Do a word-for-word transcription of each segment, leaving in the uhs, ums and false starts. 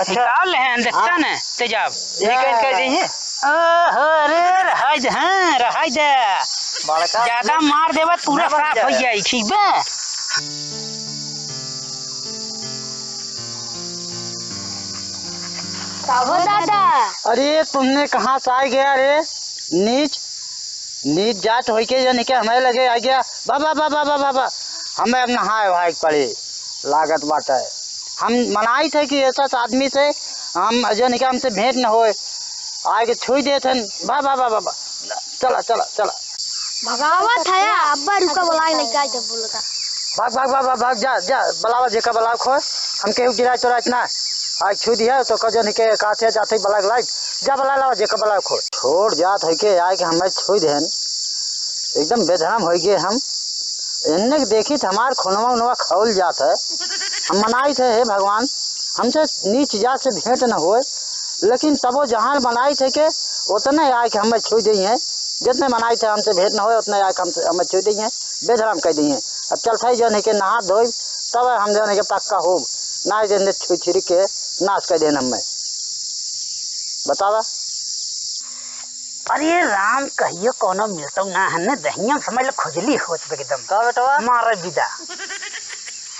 अच्छा। निकाल ले हैं, देखता हाँ। न, ते जाब। निकाल के दी है। ओहो, अरे, रहाई दे, हाँ, रहाई दे। बड़का ज्यादा मार देबा त पूरा ना बन साफ हो जाए। जाई, ठीक बा? का हो दादा? अरे, तुमने कहाँ से आ गया रे? नीच, नीच जात होइके जन के हमें लगे आ गया। बा, बा, बा। हमें अब नहाए वहाए के पड़े, लागत बाटे। हम मनाइत है कि ऐसा आदमी से हम जन के हमसे भेंट न होए। आए के छुई देत हन। बा, बा, बा, बा, बा। चला, चला, चला। भगावत है या? अब्बा रुका, बोला के लेके आई जब बोलता। भाग, भाग, भाग, भाग, भाग, जा, जा, बुलावा जेका बुलावा खोए। हम केहू गिराए तोरा इतना। आज छू दिया तो कजो निके काथे जाते बुला के लाई। जा बुला लावा जेका बुलावा खोए। छोड़ जात है के आए के हमें छू देन। एकदम बेधरम हो गए हम। इन्ने के देखी त हमार खुनवा उनवा खौल जात है। हम मनाइत है, हे भगवान, हमसे नीच जात से भेंट न होए, लेकिन तबो जहाँ मनाइत है के उतने आए के हमें छू दई हैं। जितने मनाइत है हमसे भेंट न होए, उतने आए के हमसे, हमें छू दई हैं। बेधरम कह दई हैं। अब चल थाई जौन है के नहा धोई, तब हम जौन है के पक्का होब। ना जौन है छुई छुरी के नाश कर देन हमें। बतावा। अरे राम, कहियो कोनो मिलतौ ना है ने, दहिया में समझ ले खुजली होत बा एकदम। का बेटवा? मारे विदा।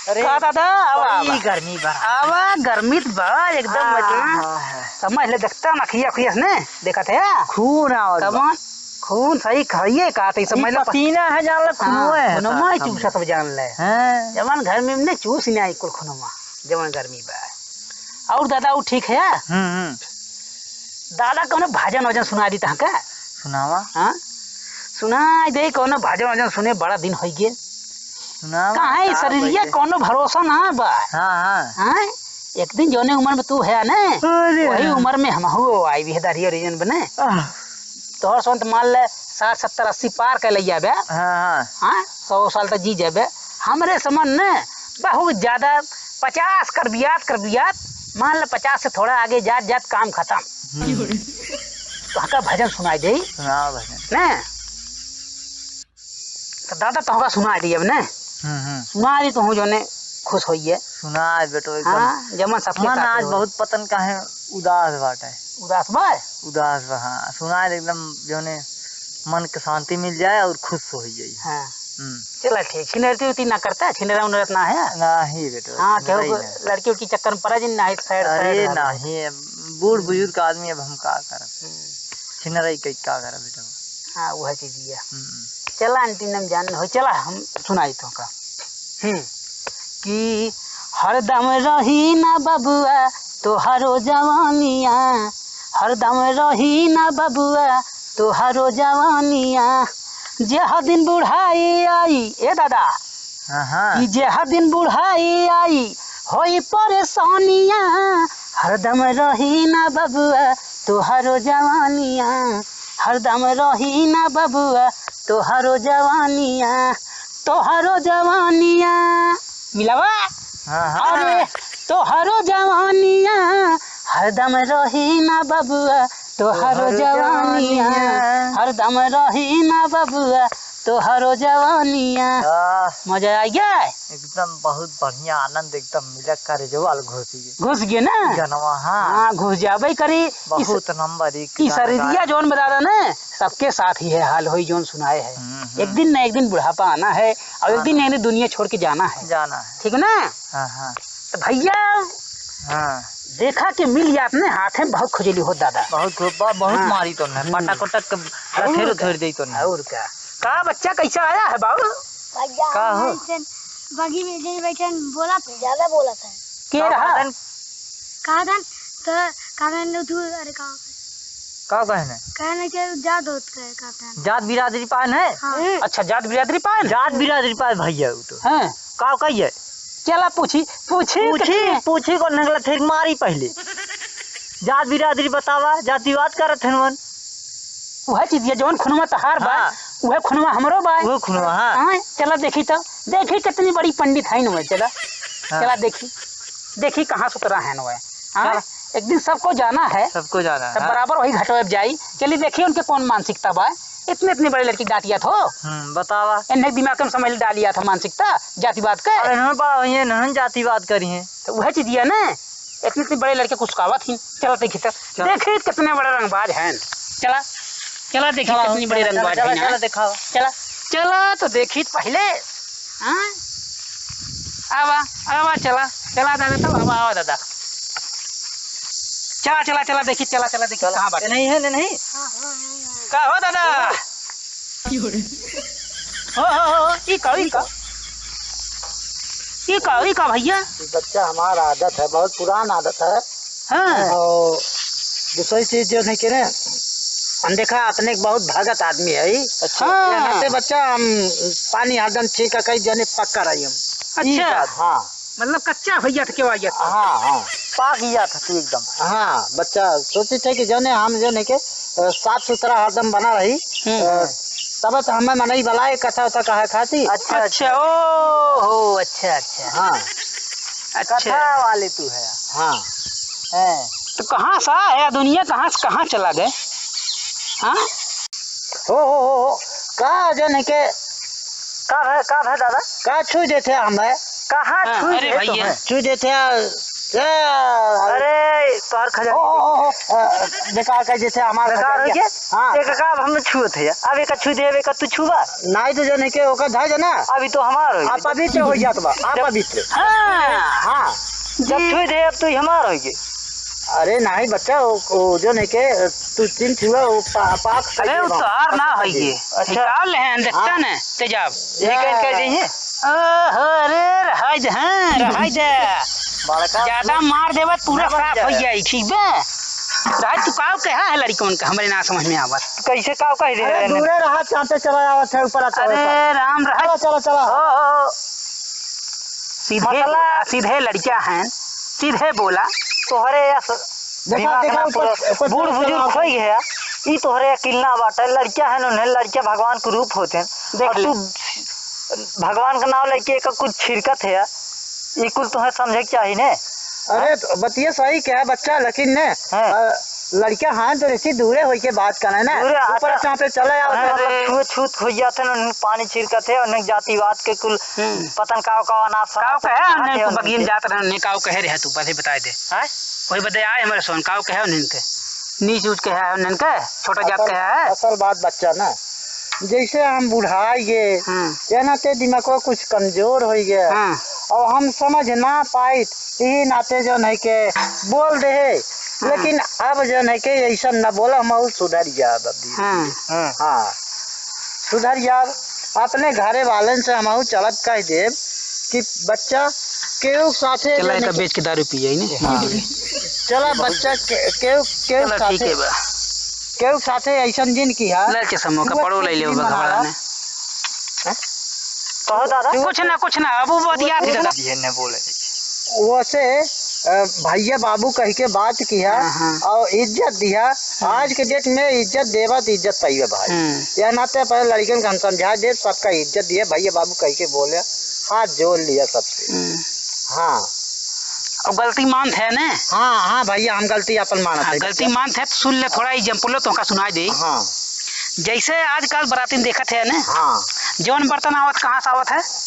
अरे, का दादा, आवा, बड़ी आवा। गर्मी बा। आवा, गर्मी त बा एकदम, हाँ, बेटवा। हाँ, हाँ। समझ ले, देखता ना, खिया, खिया से ने, देखत है? खून आवत बा। कमान, खून सही खाइए का, त ई ई समझ ले, पसीना है, जान ले, हाँ, खूनो है, खूनो माई समझ। चूसा सब जान ले। हाँ। जवन गर्मी में ने चूस नहीं आई कुल खूनो मा, जवन गर्मी बा। और दादा, वो ठीक है? हम्म, हम्म। दादा, कौनो भजन वजन सुना दी तहका? सुनावा। हाँ? सुनाई दे, कौनो भजन वजन सुने, बड़ा दिन होइ गए। सुनावा, काहे का शरीरिया भइले? कौनो भरोसा ना बा। हाँ, हाँ। हाँ? एक दिन जौने उम्र में तू है ना, अरे वही हाँ। उम्र में हमहू आई भी है दाढ़ी और जन बने। आह। तोहर सोच मान ले, साठ, सत्तर, अस्सी पार कर ले जाबे। हाँ, हाँ। हाँ, सौ साल तक जी जाबे। हमरे समझ ने बहुत ज्यादा, पचास कर बियात, कर बियात, मान ले पचास से थोड़ा आगे जात, जात काम खत्म। हम्म। तो हका भजन सुनाई दे। सुनाओ भजन। ने? तो दादा, तोहका सुनाई दी अब ने। हम्म, हम्म। सुनाई दी, तोहू जौने खुश होइए। सुनाई बेटो, एकदम हाँ, जमन सबके मन साथ आज होई। बहुत पतन काहे उदास बाटे। उदास बा? उदास बा, हाँ। सुनाई दे एकदम जौने मन के शांति मिल जाए और खुश हो जाई। हाँ। हम्म। चला ठीक, छिनरती उती ना करता, छिनरा उनरत ना है? नाही बेटो, हाँ, केहू छिनरई को ना। लड़की उड़की चक्कर में पड़ा जिन, नाही side, अरे side रहा। नाही, बूढ़ बुजुर्ग आदमी, अब हम का करब? हम्म। छिनरई कई का करब बेटो? हाँ, वह चीज ये। हम्म। चला आंटी नम जान हो, चला हम सुनाई तो का। हम्म। कि हरदम रही ना बबुआ तोहरो जवानिया, हरदम रही ना बबुआ तोहरो जवानिया, जेह दिन बुढ़ाई आई, ए दादा, हाँ, हाँ। कि जेह दिन बुढ़ाई आई, होई परेशानिया, हरदम रही ना बबुआ तोहरो जवानिया, हरदम रही ना बबुआ तोहरो जवानिया, तोहरो जवानिया। मिलावा? हाँ, हाँ। अरे, तोहरो जवानिया, हरदम रही ना बबुआ, तोहरो तोहरो जवानिया, जवानिया। हरदम रही ना बबुआ, तोहरो जवानिया। आह। मजा आ गया? एकदम बहुत बढ़िया आनंद एकदम मिला, करेजवा घुस गए। घुस गए ना? जनवा, हाँ। हाँ, घुस जाबे करी। बहुत इस, नंबर एक ई गाना शरीरिया गाया। जौन बता रहा ना, सबके साथ ही है, हाल होई जौन सुनाए है। हम्म, हम्म। एक दिन ना एक दिन बुढ़ापा आना है, और एक दिन हाँ। ना एक दिन दुनिया छोड़ के जाना है। जाना है। ठीक ना? हाँ, हाँ। तो भैया, हाँ। देखा कि मिल जात ने हाथ में बहुत खुजली होत दादा। बहुत खूब, बा-, बहुत हाँ। मारी तो ने, हम्म। पटक उटक के और लथेर का? उथेर दे तो ने। और का? का बच्चा कैसा आया है बाबू? भैया, का हो? हम ऐसे बगी में जे बैठे हैं, बोला था। ज्यादा बोला था। के का रहा? कहतन? कहा था, तो कहा था, तू, अरे का? का कहने? कहने के जात होत के, कहा था। जात बिरादरी पान है? हाँ। अच्छा, जात बिरादरी पान? जात बिरादरी पान भैया वो तो। हाँ। का कहिए? चला पूछी, पूछी पूछी, कितने? पूछी को नगला फिर मारी पहले। जात बिरादरी बतावा, जातिवाद करत हन वन। उहे चीज ये जौन खुनवा तहार बा, हाँ। उहे खुनवा हमरो बा। उहे खुनवा, हाँ। हाँ, चला देखी तो, देखी कितनी बड़ी पंडित है न, चला। हाँ। चला देखी, देखी कहाँ सुतरा है न। हाँ, चला। एक दिन सबको जाना है। सबको जाना है, तब हाँ। बराबर वही घटवे जाई। चली देखी उनके कौन मानसिकता बा। इतने, इतने बड़े लड़की डांटिया थो। हम्म, बतावा। इन्हें दिमाग में समझ डालिया था मानसिकता, जातिवाद के। अरे हाँ बा, ये नहीं जातिवाद करी है। तो वह चीज ये ना, इतने, इतने बड़े लड़के कुसकावत ही। चला देखी तो, चला। देखी कितने बड़े रंगबाज हैं। चला, चला देखी चला, कितनी बड़ी चला, रंगबाज चला, है ना। चला, दिखाओ। चला, चला तो देखी पहले। हाँ? आवा, आवा, चला, चला दादा, तब आवा, आवा दादा। चला, चला, चला, देखी, चला, चला, देखी, चला। कहाँ बाटे? नहीं है, नहीं। का हो दादा? हो, हो, हो, हो, ई का, ई का? ई का, ई का भैया? बच्चा, हमार आदत है, बहुत पुरान आदत है। हाँ। और दूसरी चीज जो नहीं के ना, हम देखा अपने के बहुत भगत आदमी है। अच्छा। हाँ। यहाँ से बच्चा हम पानी हरदम छींका कई जने पक्का रही हम। अच्छा। ई बात, हाँ। मतलब कच्चा भैया था, केवा गया था? हाँ, हाँ। पाक गया था तू एकदम। हाँ, बच्चा सोची थे कि जने हम जो नहीं के, अ, साफ सुथरा हरदम बना रही। हम्म। अ, तब तो हमें मनई बलाए कथा उथा कहा खाती। अच्छा, अच्छा, अच्छा। ओ हो, अच्छा, अच्छा। हाँ। अच्छा। कथा वाले तू है। हाँ। हैं। तो कहाँ सा है दुनिया, कहाँ से कहाँ चला गए? हाँ? हो, हो, हो, हो। का जने के का भय, का भय दादा? का छुई देथे हमें? कहाँ हाँ, छुई अरे देथे भैया। तुम्हें? छुई देथे, ए, अरे, तोहर खजाना। ओ, ओ, ओ, ओ, अ, बेकार कर देथे हमार बेकार खजाना। हो गया? हाँ। एक का अब हम छुअत है, अब एक छुई दे, एक तू छुआ। नहीं तो जने के ओकर धर देना। अभी तो हमार हो गया। अपवित्र हो जात बा, जब अपवित्र। हाँ। हाँ। जब जी। छुई दे, अब तू हमार हो गया। अरे नहीं बच्चा, वो, वो जो नहीं के, तू तीन छुआ, वो पा-, पाक अरे, वो तोहार ना है ये। अच्छा। निकाल ले हैं, देखता हाँ। ना, तेजाब। ये कहीं कह दी है? ओहो, अरे, रहाई दे, हाँ, रहाई दे। बड़का ज्यादा मार देबा, पूरा साफ हो जाई, ठीक बा? रहाई, तू काव कहा है लड़कवन का, हमरे ना समझ में आवत। कैसे काव कह दे अरे, रहे हैं? दूरे रहा, चाहते चला आवत है, ऊपर आता है, अरे, ऊपर। राम रहा। चला, चला, चला। ओ, ओ, ओ। सीधे मतलब बोला, सीधे लड़किया हैं, सीधे बोला। तोहरे यस देखा, दिमाग देखा, ना ऊपर, पूरा ऊपर बूढ़ चढ़ बुजुर्ग चढ़ा। खोई गया। ई तोहरे अकिल ना बाटे, लड़किया हैं उन्हें, लड़किया भगवान के रूप होते हैं। देख और ले। तू भगवान का नाम लेके एक कुछ छिड़कत है, ई कुल तुम्हें समझे के चाहिए ने। अरे, तो बतिया सही कहा बच्चा, लेकिन ने, हाँ। अ, लड़किया हैं तो रहती दूरे होई के बात करे ना। दूरे, ऊपर अच्छा। चापे चले आओ, अरे। मतलब छुए छूत हो जाते ना, उन्हें पानी छिड़कत है, उन्हें जातिवाद के कुल हम्म। पतन काव काव अनाप शनाप काव कहे, उन्हें आते तू हैं बगिन उनके। जात रहन, उन्हें काव कहे रहे तू, बस बताए दे। हैं? वही बदे आए हमारे सोन, काव कहे उन्हें के। नीच ऊंच कहे है उन्हें के, छोटा जात असल, कहे है। असल बात बच्चा ना, जैसे हम बुढ़ाई गए, हम्म। या ना ते दिमाग को कुछ कमजोर हो गया। हम्म। और हम समझ ना पाइत, यही नाते जौन है के बोल दे है। हम्म। लेकिन अब जौन है के ऐसा न बोला, हम और सुधर जाब अब धीरे हम्म। धीरे। हम्म। हाँ, सुधर जाब। अपने घरे वालन से हम चलत कह देब कि बच्चा केहू साथे चला, जौन है एका के बेच के दारू पी जाई ने। हाँ। चला बच्चा के-, केहू, केहू चला, ठीक साथे, है बा। केहू साथे ऐसन जिन किहा। ले चश्मा का तू पड़ो ले ले, भी बा, मना घबरा ला। ने। हैं? कहो दादा। कुछ ना, कुछ ना, अब वो बतिया थी दादा। ये ने बोले। वैसे, अ, भैया बाबू कह के बात किया हाँ, हाँ। और इज्जत दिया। हाँ। आज के डेट में इज्जत देवा तो इज्जत पाइबे भाई। हम्म। यह नाते अपने लड़कन का हम समझा दे, सबका इज्जत दिए, भैया बाबू कह के बोले, हाथ जोड़ लिया सबसे। हम्म। हाँ। अब गलती मानत है ने? हाँ, हाँ भैया, हम गलती अपन मानत हाँ, है गलती भैया। मानत है तो सुन ले, थोड़ा example लो, तोहका सुनाई दे। हाँ। जैसे आजकल बरातिन देखत है ने, हाँ। जौन बर्तन आवत, कहाँ से आवत है?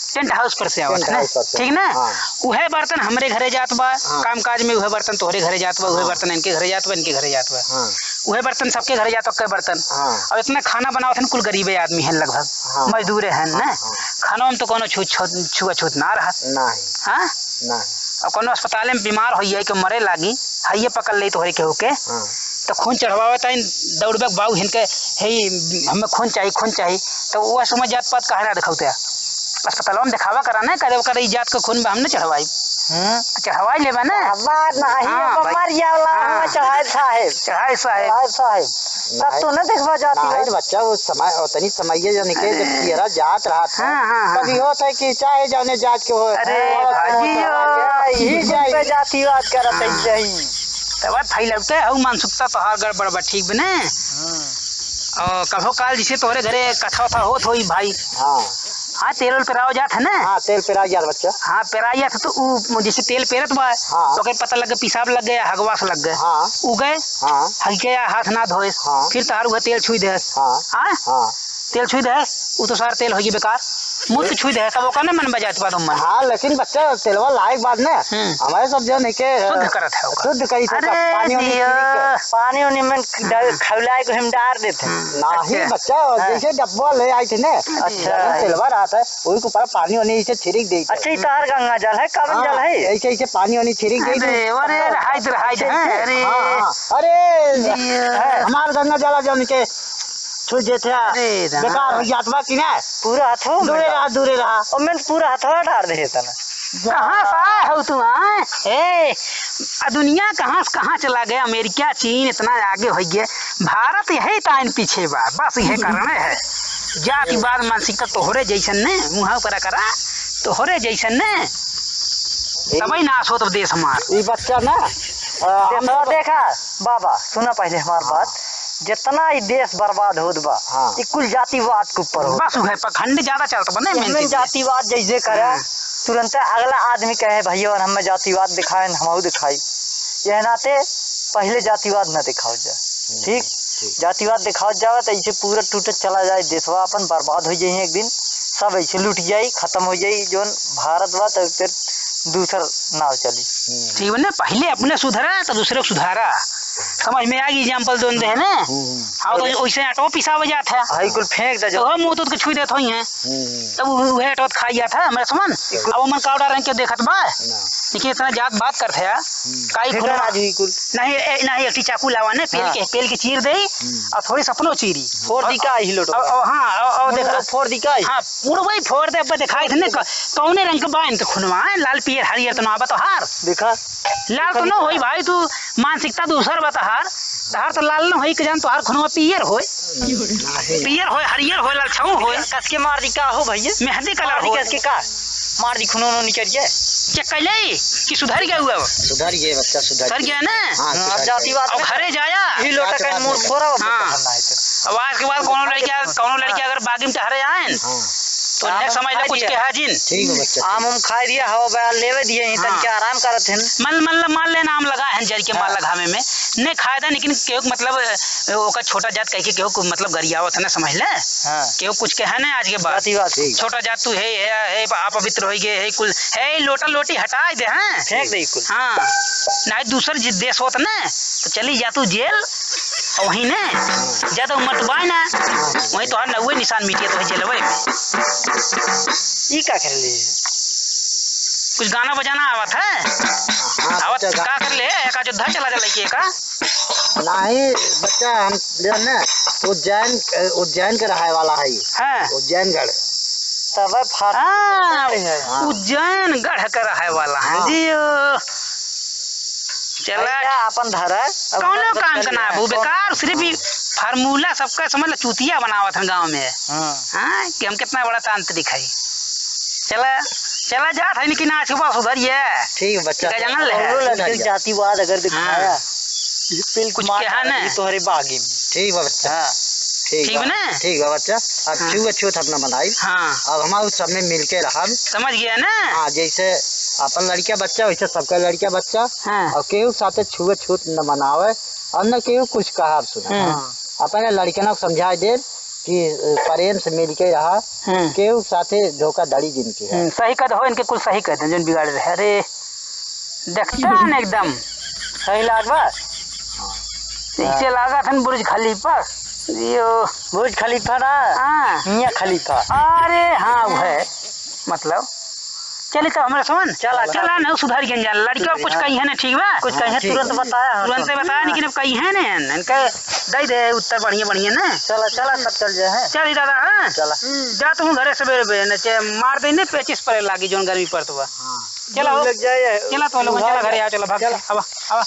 Tent house पर से आवत tent है ना? House पर से। ठीक ना? हाँ। उहे बर्तन हमरे घरे जात बा, हाँ। काम काज में उहे बर्तन तोहरे घरे जात बा, उहे हाँ। बर्तन इनके घरे जात बा, इनके घरे जात बा। हाँ। उहे बर्तन सबके घरे जात, ओके बर्तन। हाँ। अब इतना खाना बनावत हन, कुल गरीबे आदमी हैं लगभग, हाँ। मजदूरे हैं हाँ, ना? हाँ। खाना में तो कोनो छू-, छू-, छुआछूत ना रहत। नहीं। हाँ? नहीं। अब कोनो अस्पताल में बीमार हो जाए, के मरे लागी, हाइये पकड़ ले तोहरे केहू के, हाँ। तो खून चढ़वावे ताई दौड़बे बाऊ हिनके, "हे, हमें खून चाही, खून चाही।" तो वो समझ जात पात काहे ना दिखावते? अस्पताल में दिखावा करा ना, करे ओकर ई जात के खून बा, हम ना चढ़वाई। हम्म। चढ़वाई लेबा ना? बात ना, ही हाँ, अब भाई। मर जावला, हाँ। हमें चढ़ाई साहेब। चढ़ाई साहेब। चढ़ाई साहेब। तब नहीं। तो ना देखबा जाती नहीं बात। बच्चा, वो समय, उतनी समय ये जो निकले, जब अरे। पियरा जात रहा था, हाँ, हाँ, हाँ, तभी हाँ। होता है कि चाहे जाने जात के हो, अरे, और भाजी कौन हो। हो। यही कुल पे जातिवाद करत है हाँ। यही। तब भाई लगते हऊ मानसिकता तोहार गड़बड़ बा, ठीक बने? हम्म। और कभो काल जैसे तोहरे घरे कथा वथा होत होई भाई। हाँ। हाँ, तेल उल पेराव जात है ना? हाँ, तेल पेराव जात बच्चा। हाँ, पेराव जात है तो उ जैसे तेल पेरत बा, हाँ। तो ओके पता लग गए, पेशाब लग गए, हगवास लग गए। हाँ। उ गए, हाँ। हल्के या हाथ ना धोए, हाँ। फिर तोहार उहे तेल छुई दे। हाँ। हाँ? हाँ। तेल छुई दे, उ तो सारा तेल होई बेकार। मुँह तो छुई दे, तब ओकर न मन बजात बा, तुम मन। हाँ, लेकिन बच्चा, तेलवा लायक बात ना। हम्म। हमारे सब जन एके, शुद्ध करत है ओकर। शुद्ध करी थे, अरे पानी वानी दिया। छिड़क के। पानी वानी में ड-, खौलाए के हम डार देते हैं। हम्म। नाही अच्छा। बच्चा, हाँ। जैसे डब्बा ले आई थे ना, अच्छा। जौन तेलवा रहत है, वही के ऊपर पानी वानी ऐसे छिड़क देते। अच्छा, ये तो हर गंगा जल है, कवन हाँ, जल है? ऐसे, ऐसे पानी वानी छिड़क देते। अरे, अरे, रहाई, रहाई, ऐसे, हाँ, ऐसे। अरे। हाँ, हाँ। अरे, ये। हमार गंगा जल जौन के छुई देत है, अरे राम। बेकार हो जात बा कि ना? पूरा हथवा में दूरे डार। रहा, दूरे रहा। ओ, मैं तो पूरा हथवा डार दे तना। कहाँ से आए हो तुम, आए? ए, आ दुनिया कहाँ से कहाँ चला गया? अमेरिका, चीन इतना आगे हो गया, भारत यही ताइन पीछे बा। बस यही कारण है, जातिवाद मानसिकता तोहरे जैसन ने मुँह पर करा, तोहरे जैसन ने। तबही नाश होत देश हमार। ई बच्चा ना, अ, देशवा हम देखा, बाबा, सुना पहले हमार हाँ। बात। जितना ई देश बर्बाद होत बा, हाँ। ई कुल जातिवाद के ऊपर होत बस बा। उहे पखंड ज्यादा चलत बा, नहीं एहमें मिलती। जातिवाद जैसे करे, हाँ। तुरंते अगला आदमी कहे, "भैया, और हमें जातिवाद दिखाएं, हमहू दिखाई।" यह नाते पहले जातिवाद न दिखाओ जाए। हम्म, ठीक? ठीक। जातिवाद दिखाओ जावे, तो ऐसे पूरा टूटत चला जाए, देशवा अपन बर्बाद हो जाए एक दिन, सब ऐसे लूट जाई, खत्म हो जाई, जौन भारत बा, तो फिर दूसर नाव चली। हम्म। ठीक बा ना, पहले अपने सुधरा तो दूसरे को सुधारा। समझ में आ गई example जौन दे है ना? हम्म। हाँ, तो वैसे आटो पिसावे जात है। हाँ, कुल फेंक दे तो जो। वह मुँह तो छुई देत होई हैं। हम्म। तब उ-, उहे आटो खाई जात है, हमारे समझ। बिल्कुल। अब ओमन का order है, क्यों देखत बा? ना। लेकिन इतना जात बात करत है, हम्म। काई फेंका खुनवा-, राजू ही कुल। नहीं, ए, नहीं, एक ठी चाकू लावा ने, पेल हाँ। के, पेल के चीर दे, हम्म। और थोड़ी सपनो चीरी। फोड़ दी का ही लोटो? और, और, हाँ, और, और मुड़ो देखा। फोड़ दी का ही? हाँ, मुड़ो वही फोड़ दे, अब दिखाई थे ना, क-, कौने रंग के बा इनके खुनवा, हैं? लाल, पियर, हरियर तो ना बा तोहार। देखा। लाल तो ना होई भाई, तू मानसिकता दूसर बा तोहार। तोहार तो लाल ना होई, के जान तोहार खुनवा पियर होय। नहीं। पियर होय, हरियर होय, लालछाऊ होय। कस के मार दी का हो भैया? मेहंदी colour मार दी होय। कस के का? मार दी, खूनो नो निकल जाए। चेक कर ले कि सुधर गया हुआ। सुधर गए बच्चा, सुधर सुधर गए। गया ना? हाँ, हाँ, सुधर जाति गए। बात अब में घरे जाया। ही लोटा का मुड़ फोड़ा अब हाँ। पकड़ना है तो। अब आज के बाद कौनो लड़का, कौनो लड़का हाँ। अगर बागी में टहरे आए न, हाँ। तो आम नेक उम समझ ले खाए कुछ दिया। कहा जिन। ठीक है बच्चा, आम ठीक। उम खाए दिया, हवा बयार लेवे दिए, ही हाँ। तनके आराम करत हन। मन, मन ल-, मान लेना आम लगा है, जर के हाँ। माल लगावे में। ने खाए दा, लेकिन केहू के मतलब, ओका छोटा जात कह के केहू को मतलब गरियावत है ना, समझ ले। हाँ। केहू कुछ कहे ना आज के बाद। जातिवाद। ठीक। छोटा जात तू है, है, है, अपवित्र होई गे, है कुल, है लोटा लोटी हटाए दे, हैं? फेंक दे कुल। हाँ। नहीं दूसर जि-, देश होत ना, तो चली जा तू जेल, और वहीं ने, ज्यादा उम्र तो बाय ना, वहीं तोहार नउवे निशान मिटिया तो है जेलवे में। ई का कर ले? कुछ गाना बजाना आवत है? हाँ, आवत बच्चा का कर ले? एक अयोध्या चला जा लइके का? नहीं, बच्चा, हम जो है ना, उज्जैन, उज्जैन के रहे वाला है। हाँ। उज्जैनगढ़। तब फार-, हाँ, है। हाँ। उज्जैनगढ़ के रहे वाला है। हाँ। जियो। चला। भैया, अपन धरा। अब कौनो मत काम के ना, बतिया। वो बेकार, सिर्फ ई formula सबका समझ ला, चूतिया बनावत हैं गाँव में। हाँ। हाँ, कि हम कितना बड़ा तांत्रिक है। चला, चला जात है, लेकिन आज सुबह सुधरिए। ठीक बच्चा। का जंगल है। कौनो लड़के जातिवाद अगर दिखाया, हाँ। बिल्कुल कुछ मार कहा ना। डालेगी तोहरे बागी में। ठीक बा बच्चा। हाँ। ठीक ठीक बा। बा ना? ठीक बा बच्चा। अब हाँ। छुआछूत अपना बनाई। हाँ। अब हम उस सब में मिल के रहब। समझ गया ना? हाँ, जैसे अपन लड़किया बच्चा, वैसे सबका लड़किया बच्चा। हाँ। और केहू के साथे छुआछूत न बनावे और न केहू कुछ कहा सुना। हम्म। हाँ। अपने लड़कनों को समझा दे कि प्रेम से मिल के रहा, हम्म। केहू के साथे धोखाधड़ी जिन किहा। हम्म, सही कह दो, इनके कुल सही कह दो, जौन बिगाड़े रहे। अरे, देखता है ना एकदम। सही लाग बा? इसे लागत है बुर्ज खलीफा। यो। बुर्ज खलीफा ना? हाँ। मियाँ खलीफा। अरे हाँ, वो है। मतलब, चली तो हमरे समन। चला, चला चला। ना, सुधर गए जान। लड़का कुछ हाँ। कही है ना, ठीक बा? कुछ कही है, हाँ, ठीक तुरंत बा। बताया, हाँ, तुरंत तुरंत। बताया, लेकिन अब कही है ना, इनका दे दे उत्तर बढ़िया, बढ़िया ना। चला, चला, सब चल जाए, हैं? चल ही दादा, हाँ? चला। जा तू घरे सवेरे बे, न चे मार दे ने, पेचिस पड़े लागी, जौन गर्मी पड़त बा। हाँ। चला हो। लग जाए, चला तो लोग, चूहा चला घरे, आ, चला, भाग, चला। आवा, आवा।